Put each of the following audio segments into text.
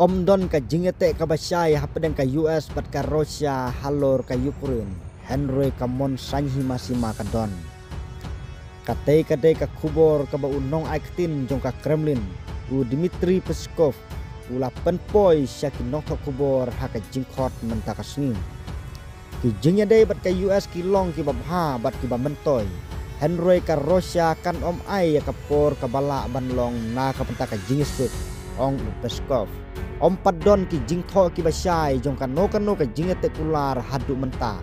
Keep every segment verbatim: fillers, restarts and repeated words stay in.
Ym don ka jingïateh kaba shai hapdeng ka U S bad ka Russia halor ka Ukraine, hynrei ka mon saiñ hima sima ka don. Katei ka dei ka khubor kaba u nongai ktien jong ka Kremlin, u Dmitry Peskov, u la pynpoi sha ki nongthoh khubor ha ka jingkhot mynta ka sngi. Ki jingïadei bad ka U S ki long kiba bha bad kiba myntoi. Hynrei ka Russia kan ym ai ïa ka por kaba lah ban long na ka bynta ka jingïasuk, ong u Peskov. Ym pat don ki jingthoh kiba shai jong kano kano ka jingïateh kular haduh mynta.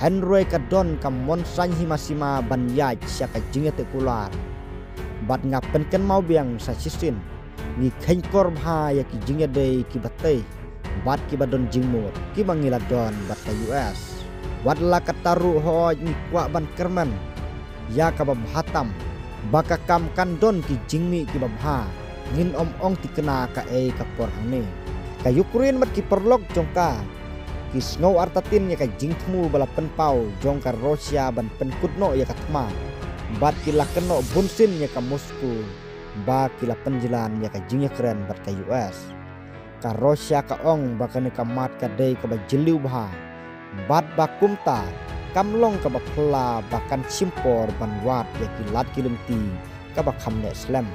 Hynrei ka don ka mon saiñ hima sima ban ïaid sha ka jingïateh kular. Bad nga pynkynmaw biang sa shisien, ngi kheiñkor bha ïa ki jingïadei kiba tei bad kiba don jingmut kiba ngi la don bad ka U S. Wat la katta ruh, hooid ngi kwah ban kyrmen ïa kaba bha tam, ba ka kam kan don ki jingmih kiba bha. Ngin ym ong thikna kaei ka por hangne. Ka Ukraine bad ki paralok jong ka ki sngew artatien ïa ka jingthmu ba la pynpaw jong ka Russia ban pynkut noh ïa ka thma, bad ki la kynnoh bunsien ïa ka Moscow ba ki la pynjlan ïa ka jingïakren bad ka U S. Ka Russia ka ong ba kane ka mat ka dei kaba jylliew bha, bad ba kumta kam long kaba phylla ba kan shim por ban wad ïa ki lad ki lynti kaba kham neh slem.